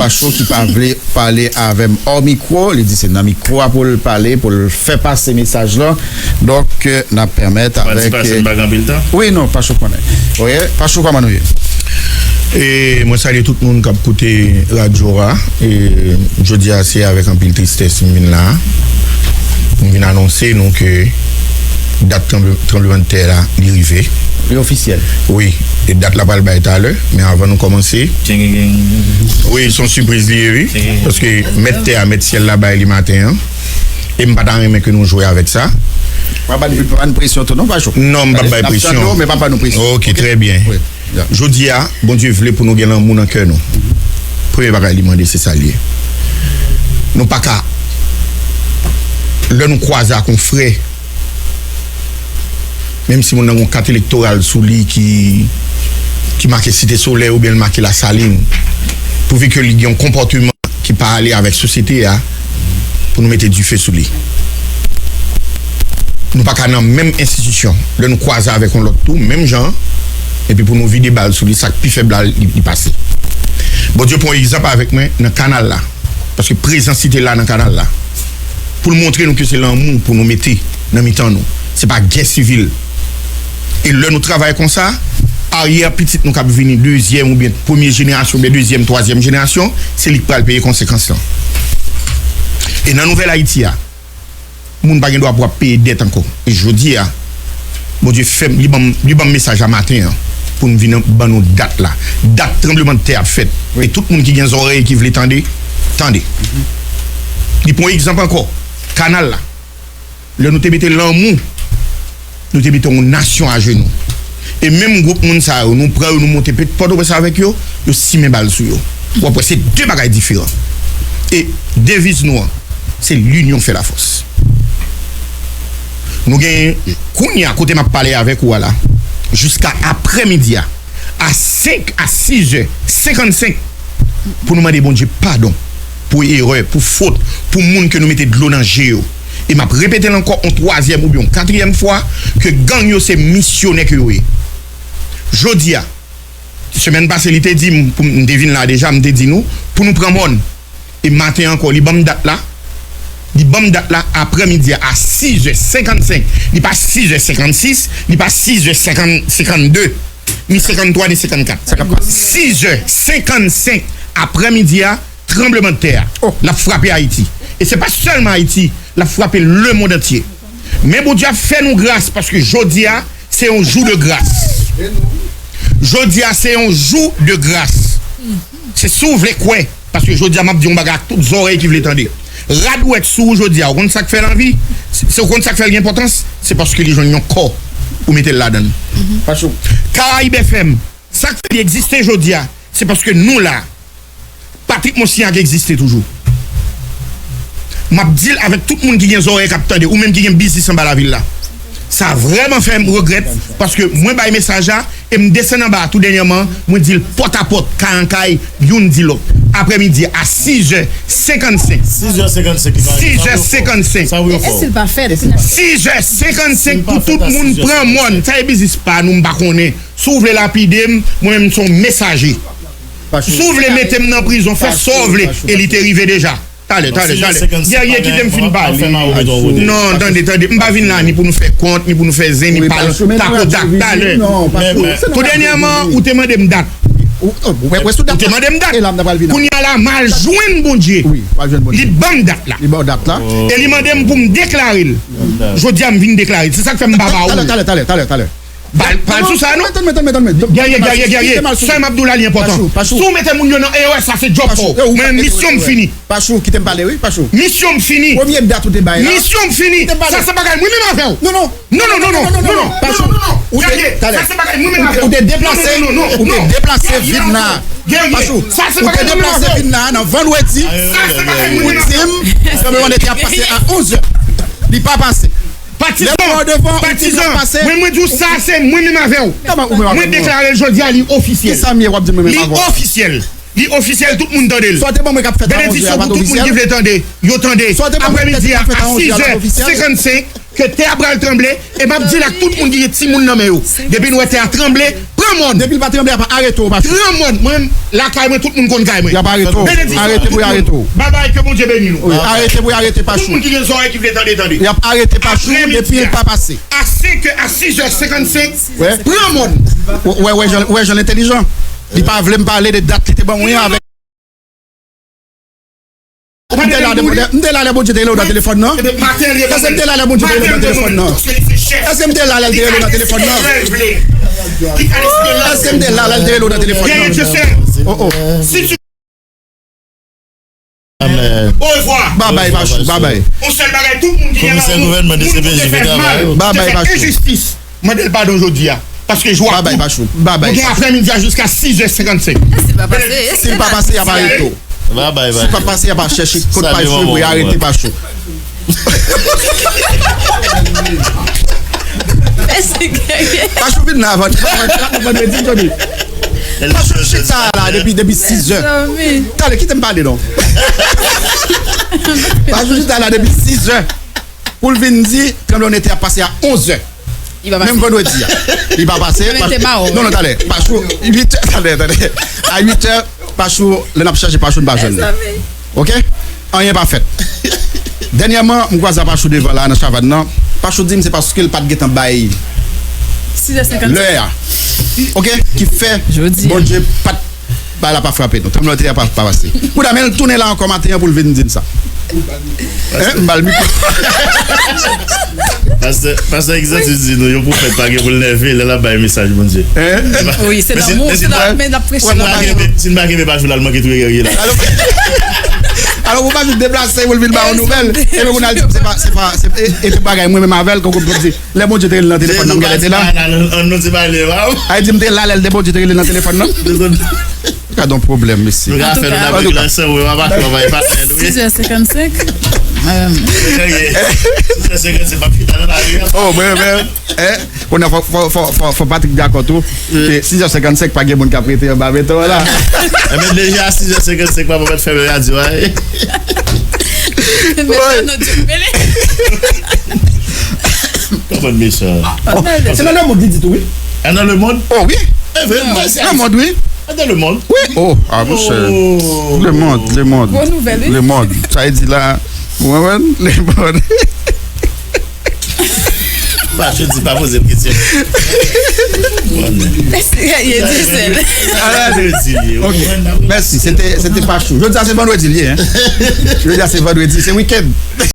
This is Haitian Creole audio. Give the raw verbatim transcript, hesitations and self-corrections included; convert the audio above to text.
Pachou ki pa vle pale avè m hors micro, li di se nan mikwo a pou l pale, pou l fè pase mesaj lan. Donk, euh, n ap pèmèt avèk. Pase m pa gen anpil tan. Wi, non, Pachou konnen. Wi, Pachou, kòman nou ye? E mwen salye tout moun k ap koute radyo a. E jodi a, se avèk anpil tristès m vin la. M vin anonse nou ke dat tranble-, tranblemanntè la, li rive. Li ofisyèl. Wi, e dat la pral bay talè, men avan nou kòmanse. Wi, se yon sipriz li ye, wi. Paske mèt tè a, mèt syèl la bay li maten an. E m pa ta renmen ke nou jwe avèk sa. Pa ban, pa ban presyon tou non, Pachou. Non, m p ap bay presyon. N ap tande w, men pa ban nou presyon. Ok, trè byen. Wi. Jodi a, Bondye vle pou nou gen lanmou nan kè nou. Premye bagay li mande, se sa l ye. Nou pa ka, lè nou kwaze ak yon frè, menm si moun nan gen yon kat elektoral sou li ki, ki make Site Solèy oubyen l make Lasalin, pouvi ke li gen yon konpòteman ki pa ale avèk sosyete a, pou nou mete dife sou li. Nou pa ka nan menm enstitisyon. Lè nou kwaze avèk yon lòt tou, menm jan, epi pou nou vide bal sou li, sa k pi fèb la, li, li pase. Bondye pran egzanp avèk mwen nan kanal la. Paske prezans li te la nan kanal la. Pou l montre nou ke se lanmou pou nou mete nan mitan nou. Se pa gè sivil. E lè nou travay konsa, aryè pitit nou k ap vini, dezyèm oubyen premye jenerasyon, oubyen dezyèm, twazyèm jenerasyon, se li k pral peye konsekans lan. E nan Nouvèl Ayiti a, moun pa gen dwa pou ap peye dèt ankò. E jodi a, Bondye fè m, li ban m, li ban m mesaj a maten an, pou m vin ban nou dat la. Dat tranblemanntè ap fèt. Wi. E tout moun ki gen zòrèy ki vle tande, tande. Li pran egzanp ankò, kanal la. Lè nou te mete lanmou, nou te mete yon nasyon ajenou. E menm gwoup moun sa yo, nou pran yo, nou monte Pòtoprens avèk yo, yo simen bal sou yo. W ap wè se de bagay diferan. E deviz nou an, se l'union fait la force. Nou gen, kounye a, kote m ap pale avèk ou a la, jiska aprèmidi a, a senk a sizè senkannsenk, pou nou mande Bondye padon pou erè, pou fot, pou moun ke nou mete dlo nan je yo. E m ap repete l ankò yon twazyèm oubyen yon katriyèm fwa, ke gang yo se misyonè ke yo ye. Jodi a, semèn pase, li te di m, pou m, m te vin la deja, m te di nou, pou nou pran mòn. E maten ankò, li ban m dat la. Li ban m dat la, aprèmidi a, a sizè senkannsenk. Li pa sizè senkannsis, li pa sizè senkant, senkannde, ni senkanntwa, ni senkannkat. Sizè senkannsenk aprèmidi a, tranblemanntè a. Oh. L ap frape Ayiti. E se pa sèlman Ayiti, l ap frape lemonn antye. Men Bondye ap fè nou gras, paske jodi a, se yon jou de gras. Jodi a, se yon jou de gras. Se si w vle kwè, paske jodi a, m ap di yon bagay ak tout zòrèy ki vle tande. Radwèt sou ou jodi a, ou konn sa k fè l anvi? Se, se ou konn sa k fè l gen enpòtans? Se paske li jwenn yon kò ou mete l ladan l. Pachou. Karayib F M, sa k fè li egziste jodi a, se paske nou la. Patrick Monsignacq egziste toujou. M ap di l avèk tout moun ki gen zòrèy k ap tande, ou menm ki gen biznis anba lavil la. Sa vrèman fè m regrèt, paske mwen bay mesaj la, e m desann anba a tou dènyèman, mwen di l pòtapòt, kay an kay, youn di lòt. Aprèmidi a sizè senkannsenk. Sizè senkannsenk. Sizè senkannsenk. Sa vre fò. Sizè senkannsenk pou tout moun pran mòn. Sa e biznis pa nou, m pa konnen. Si w vle lapide m, mwen menm m se yon mesaje. Si w vle mete m nan prizon, fè sa w vle. E li te rive deja. Talè, talè, talè. Guerrier, kite m fin pale. Non, tande, tande. M pa vin la ni pou nou fè kont, ni pou nou fè zen, ni pale takotak. Talè. Tou dènyèman, ou te mande m dat. Ou te mande m dat. Kounye a la, m al jwenn Bondye. Li ban m dat la. E li mande m pou m deklare l. Jodi a, m vin deklare l. Se sa k fè m pa ba ou l. Talè, talè, talè, talè. Pal, pal sou sa, non? Guerrier, Guerrier, Guerrier. Sè m ap di w la, li enpòtan. Si w mete moun yo nan erè, sa se djòb pa w. Mwen, misyon m fini. Pachou, kite m pale, wi, Pachou. Misyon m fini. Premye dat ou te bay la. Misyon m fini. Sa se bagay mwen menm avè w. Non, non. Non, non, non, non, non, non, non, non, non, non. Pachou, ou te, talè. Ou te deplase, ou te deplase vin la. Pachou, ou te deplase vin la nan vandredi. Ou di m, tranblemanntè a pase a onz è. Li pa pase. Patizan, patizan, mwen, mwen di w sa, se mwen menm avè w. Mwen deklare l jodi a, li ofisyèl. Li ofisyèl. Li ofisyèl, tout moun tande l. Benediksyon pou tout moun ki vle tande, yo tande. Aprèmidi a, a sizè senkannsenk, ke tè a pral tranble, e m ap di l ak tout moun ki gen timoun nan men yo. Depi n wè tè a tranble, Granmòn. Depi l pa tranble, y ap arete w, Pachou. Granmòn, mwen menm, lakay mwen, tout moun konn kay mwen. Y ap arete w. Benediksyon. Arete pou y arete w. Babay, ke Bondye beni nou. Wi, arete pou y arete, Pachou. Tout moun ki gen zòrèy ki vle tande, tande. Y ap arete Pachou depi l pa pase. A senk è, a sis è senkannsenk, pran mòn. Wè, wè, jan, wè, jan l entelijan. Li pa vle m pale de dat li te ban mwen an avèk. M te la, m te la lè Bondye te rele w nan telefòn nan. Èske m te la lè Bondye te rele w nan telefòn nan? Èske m te la lè l te rele w nan telefòn nan? Èske m te la lè l te rele w nan telefòn nan? Oh, oh. Amèn. Obevwa. Babay, Pachou, babay. Yon sèl bagay, tout moun ki gen lanmou, moun ki te fè mal, te fè enjistis, mande l padon jodi a. Paske jou a kout. Babay, Pachou, babay. Ou gen aprèmidi a jiska sis è senkannsenk. E si l pa pase? Si l pa pase, y ap arete w. Si l pa pase, y ap chèche kot Pachou pou y arete Pachou. Pachou vin la avan, avan vandredi, jodi. Pachou chita la depi, depi sis è. Tande, kite m pale non. Pachou chita la depi sis è. Pou l vin di tranblemanntè a pase a onz è. Menm vandredi a. Li pa pase. Non, non, tande. Pachou, uit è, tande, tande. A uit è, Pachou, lè n ap chache Pachou, n pa jwenn li. Ok? Anyen pa fèt. Dènyèman, m kwaze a Pachou devan la, nan Chavàn nan. Pachou di m se paske l pa t gentan bay lè a. Ok? Ki fè Bondye pa t, bagay la pa frape nou. Tranblemanntè a pa, pa pase. Kounya, men l tounen la ankò maten an pou l vin di n sa. Hein? M ba l mikwo. Pastè, pastè Egzantis di nou, yon pwofèt pa gen pou l nève lè l ap bay mesaj Bondye. Hein? Wi, se lanmou, se lanmou, men n ap preche lanmou. Si n pa kenbe, si n pa kenbe Pachou la, l manke touye Guerrier la. Alò, pou Pachou deplase pou l vin ba yon nouvèl, epi pou n al di se pa, se pa, se, e, e tout bagay, mwen menm avè l, kòm pou di, lè Bondye te rele nan telefòn nan, m genlè te la. An nou ti pale, wa. Ay di m te la lè l te Bondye te rele nan telefòn nan. Gad yon pwoblèm, mesye. Nou ka fè nou nan brik la san mwen, w ap achte yon bay patnè nou. Sis è senkannsenk. Sis è senkannsenk, m ap chita nan lari a. Oh, mwen menm. Eh, kounye a fò, fò, fò, fò, fò Patrick dakò tou. Ke sis è senkannsenk, pa gen moun k ap rete anba beton an la. Enben, deja a sis è senkannsenk, papa mèt fèmen radyo a. Mèt fè nou di mele. Kòman mesye? Se nan Lemond li di tou, wi. Ah, nan Lemond? Oh, wi. Lemond, wi. Nan Lemond? Wi. Oh, ah, monchè. Lemond, Lemond. Gwo nouvèl, wi. Lemond. Sa e di la, ou konprann? Lemond. Pachou di pa poze m kesyon. Mèsi, se te, se te Pachou. Jodi a se vandredi li ye, hein? Jodi a se vandredi, se wikenn.